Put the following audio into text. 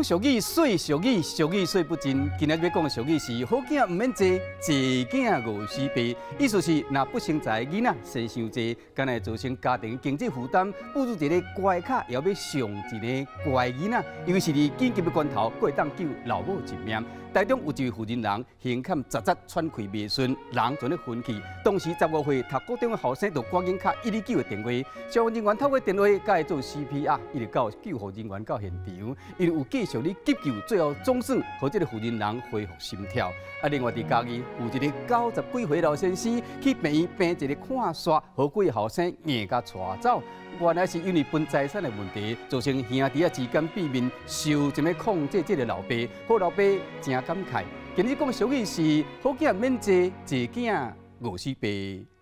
俗語，說俗語，俗語說不盡。今仔日欲講的俗語是：好囝毋免濟，濟囝餓死爸。意思是，若不成才囡仔生傷濟，敢會造成家庭經濟負擔，不如一个乖巧猶欲上進的乖囡仔，尤其是佇緊急的關頭，閣會當救老母一命。台中有一位婦人人，胸坎扎扎喘氣袂順，人全咧昏去。當時15歲讀高中的後生就趕緊敲119的電話，消防人員透過電話共伊做 CPR，一直到救護人員到現場，𪜶有繼續咧急救，最後總算予這个婦人人恢復心跳。啊，另外佇嘉義有一个90幾歲老先生去病院病一个看煞，予幾个後生硬共帶走。原來是因為分財產的問題，造成兄弟仔之間變面，受這麼控制這个老爸，予老爸誠感慨。今日講俗語是：好囝免濟，濟囝餓死爸。